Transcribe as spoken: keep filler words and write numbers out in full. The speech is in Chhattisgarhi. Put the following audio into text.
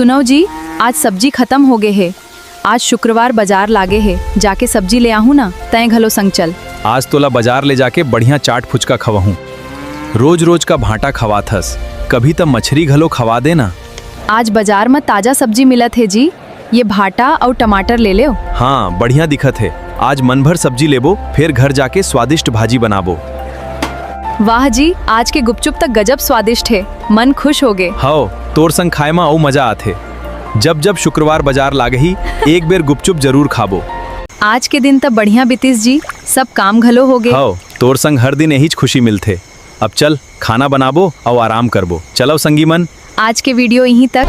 सुनव जी, आज सब्जी खतम हो गे हे। आज शुक्रवार बजार लागे हे, जाके सब्जी ले आहूं ना, तैं घलो संग चल। आज तोला बजार ले जाके बढ़िया चाट फुचका खवाहूं। रोज रोज का भांटा खवाथस, कभी त मछरी घलो खवा दे ना। आज बजार म ताजा सब्जी मिलत हे जी, ये भांटा अउ टमाटर ले लेव। हां, बढ़िया दिखत हे। आज मन भर सब्जी लेबो, फेर घर जाके स्वादिष्ट भाजी बनाबो। वाह जी, आज के गुपचुप त गजब स्वादिष्ट हे, मन खुश हो गे। हव, तोर संग खाए म अउ मजा आथे। जब जब शुक्रवार बजार लागही, एक बेर गुपचुप जरूर खाबो। आज के दिन त बढ़िया बीतिस जी, सब काम घलो हो गे। हव, तोर संग हर दिन एहीच खुशी मिलथे। अब चल, खाना बनाबो अउ आराम करबो। चलव संगी मन। आज के video इहीं तक।